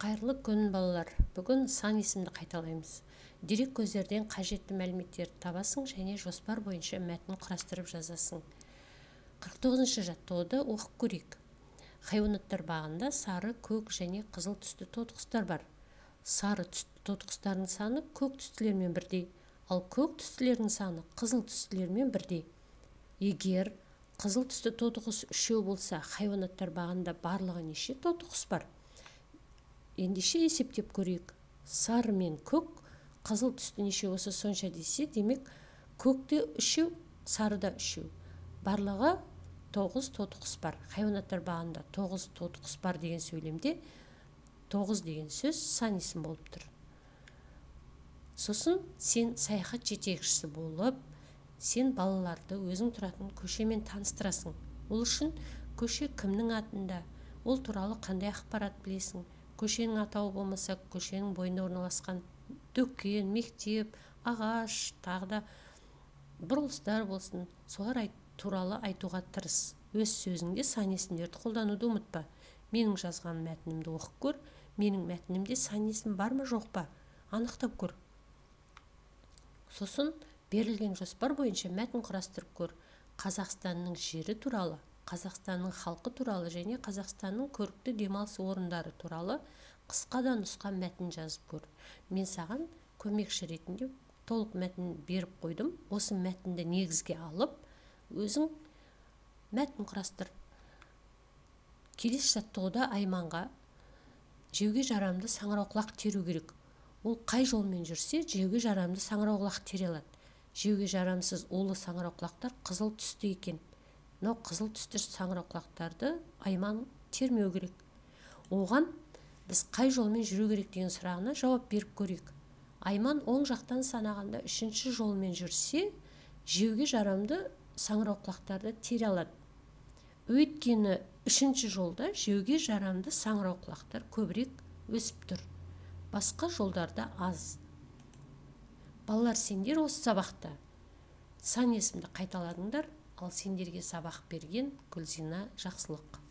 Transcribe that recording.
Қайырлы күн, балалар! Бүгін сан есімді қайталаймыз. Дерек көздерден қажетті мәліметтерді табасың және жоспар бойынша мәтін құрастырып жазасың. 49-шы жаттығуды оқып көрейік. Хайуанаттар бағында сары, көк және қызыл түсті тотықұстар бар. Сары түсті тотықұстардың саны көк түстілермен бірдей, ал көк түстілердің саны қызыл түстілермен бірдей. Егер қызыл түсті тотықұс үшеу болса, хайуанаттар бағында барлығы неше тотықұс бар? Ендеше есептеп көрейік. Сары мен көк, қызыл түсті неше болса сонша десе, демек көк те үшеу, сары да үшеу. Барлығы 9 тотықұс бар. Хайуанаттар бағында 9 тотықұс бар деген сөйлемде 9 деген сөз сан есім болып тұр. Сосын сен саяхат жетекшісі болып, сен балаларды өзің тұратын көшемен таныстырасың. Ол үшін көше кімнің атында, ол туралы қандай ақпарат білесің, көшенің атауы болмаса, көшенің бойында орналасқан дүкен, мектеп, ағаш, тағы да бұрылыстар болсын, солар туралы айтуға тырыс. Өз сөзіңде сан есімдерді қолдануды ұмытпа. Менің жазған мәтінімді оқып көр, менің мәтінімде сан есім бар ма, жоқ па, анықтап көр. Сосын берілген жоспар бойынша мәтін құрастырып көр. Қазақстанның жері туралы, Қазақстанның халқы туралы және Қазақстанның көрікті демалыс орындары туралы қысқа да нұсқа мәтін жазып көр. Мен саған көмекші ретінде толық мәтін беріп қойдым. Осы мәтінді негізге алып, өзің мәтін құрастыр. Келесі жаттығуда Айманға жеуге жарамды саңырауқұлақ теру керек. Ол қай жолмен жүрсе, жеуге жарамды саңырауқұлақ тере алады. Жеуге жарамсыз улы саңырауқұлақтар қызыл түсті екен. Мынау қызыл түсті саңырауқұлақтарды Айман термеу керек. Оған біз қай жолмен жүру керек деген сұрағына жауап беріп көрейік. Айман оң жақтан санағанда үшінші жолмен жүрсе, жеуге жарамды саңырауқұлақтарды тере алады. Өйткені үшінші жолда жеуге жарамды саңырауқұлақтар көбірек өсіп тұр. Басқа жолдарда аз. Балалар, сендер осы сабақта сан есімді қайталадыңдар, ал сендерге сабақ берген Гүлзина Жақсылық.